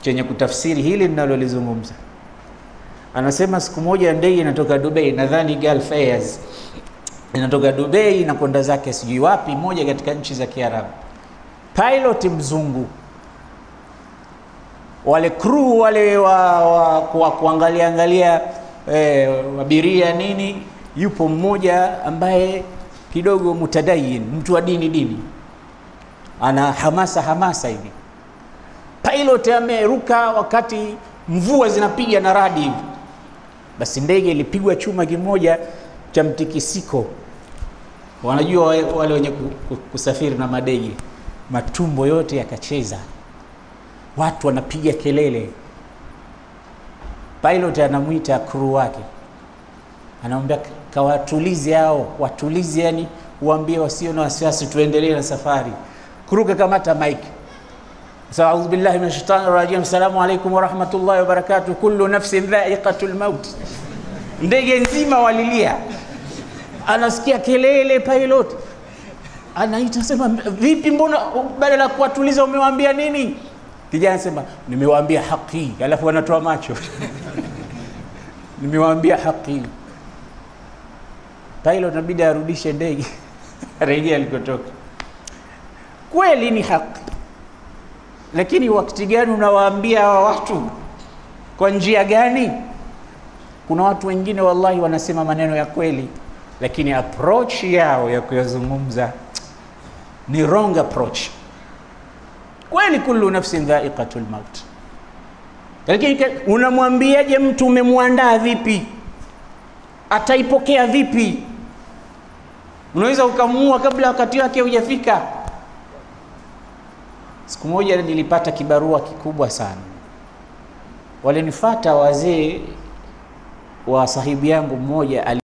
chenye kutafsiri hili ninalolizungumza. Anasema siku moja ndege inatoka Dubai, nadhani Gulf Airs, inatoka Dubai na kwenda zake sijui wapi, moja katika nchi za Kiarabu. Pilot mzungu, wale crew wale wa kuangalia angalia abiria nini, yupo mmoja ambaye kidogo mutadayin, mtu wa dini dini, ana hamasa hamasa hivi. Pilot ameruka wakati mvua zinapiga na radi hivi, basi ndege ilipigwa chuma kimoja cha mtikisiko. Wanajua wale wenye kusafiri na madege, matumbo yote yakacheza, watu wanapiga kelele. Pilot anamuita crew wake, anamwambia kawatulize hao, watulize, yani waambie wasio na wasiwasi, tuendelee na safari. Crew kakamata mic, a'udhu billahi minash shaitani rajim, assalamu alaykum wa rahmatullahi wa barakatuh, kullu nafsin dha'iqatul maut. Ndege nzima walilia, anasikia kelele pilot anaita, sema vipi, mbona badala ya kuwatuliza umewaambia nini? Kijana anasema nimewaambia haki, alafu anatoa macho nimewaambia haki. Pilot inabidi arudishe ndege rejea alikotoka. Kweli ni haki, lakini wakati gani unawaambia hawa watu? Kwa njia gani? Kuna watu wengine wallahi wanasema maneno ya kweli, lakini approach yao ya kuyazungumza ni wrong approach. Kweli kullu nafsin dha'iqatul maut, lakini unamwambiaje mtu? Umemwandaa vipi? Ataipokea vipi? Unaweza ukamuua kabla wakati wake hujafika. Siku moja nilipata kibarua kikubwa sana. Walinifuata wazee wa sahibi yangu mmoja.